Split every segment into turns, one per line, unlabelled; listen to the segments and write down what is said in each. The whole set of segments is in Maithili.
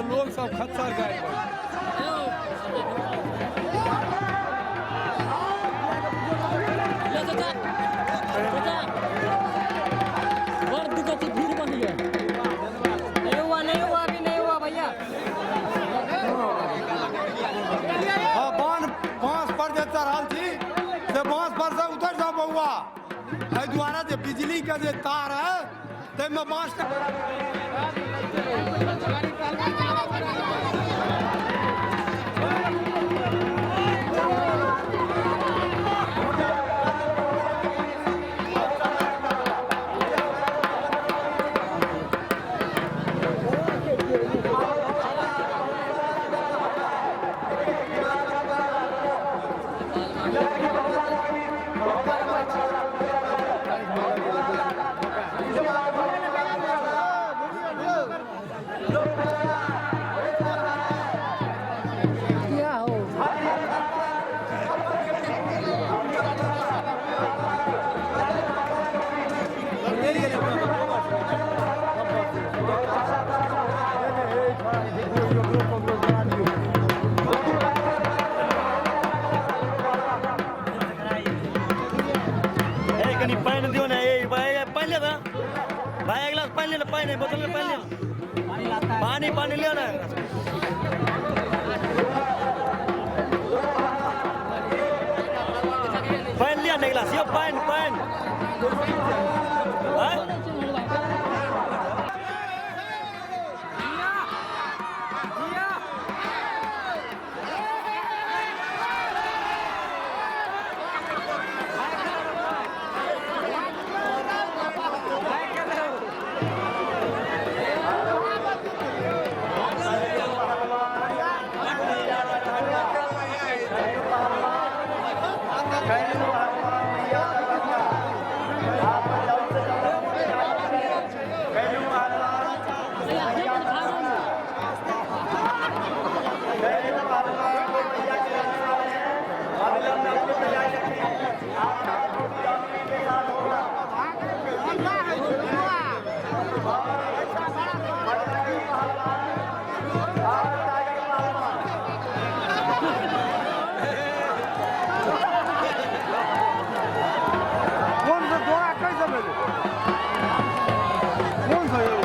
लोग सब खच्चर गाड़ि पर।
ले चाचा, चाचा, बड़ दिक्कत छै, भीड़ बन गया।
नहीं हुआ, नहीं हुआ, अभी नहीं हुआ भैया।
हाँ, बांस पर जे चढ़ल छी से बांस पर से उतर जाओ बउआ। एहि दुआरे जे बिजली के जे तार है ताहिमे बांस।
क्या हो?
ए कनी पानि दियौ ने। ए भाई, पानि ले ना भाई, एक गिलास पानि ले ना। पानि बोतल में पानि ले। पानी, पानी लियो ना। पानि लिया ना एक गिलास। यो पानि, पानि। आँय?
कौन सा दौरा कैसे भेलै? कौन सा यौ?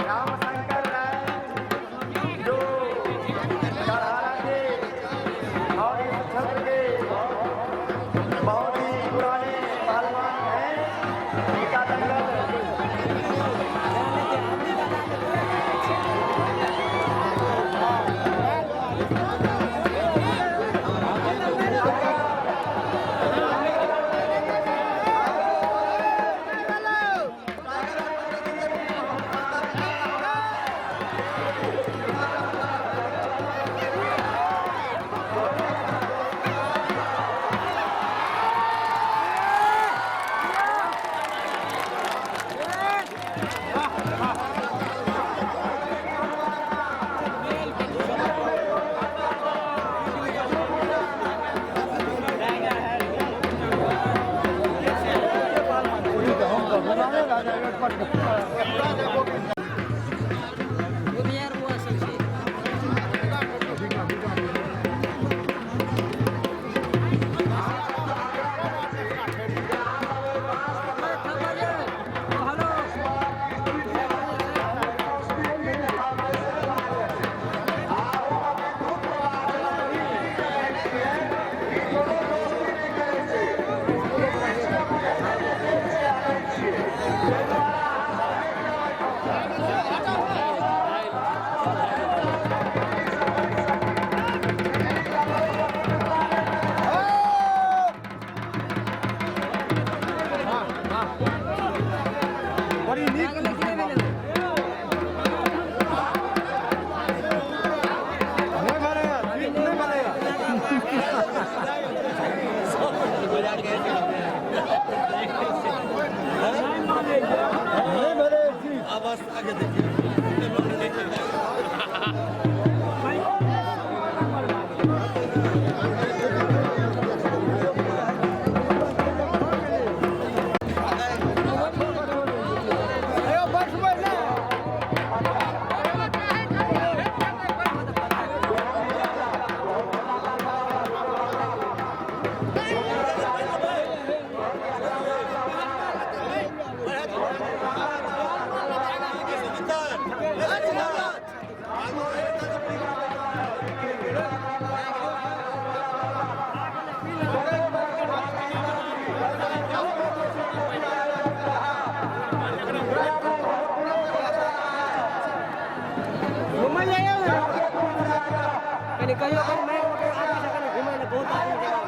रामशंकर राय, जो करहारा के और इस क्षेत्र के बहुत ही पुराने पहलवान हैं, उनका दंगल।
बुधियार हुआ सबसे। हेलो। कनि कहियो कनि मारि आदमी सब कनि घुमै लए बहुत आदमी।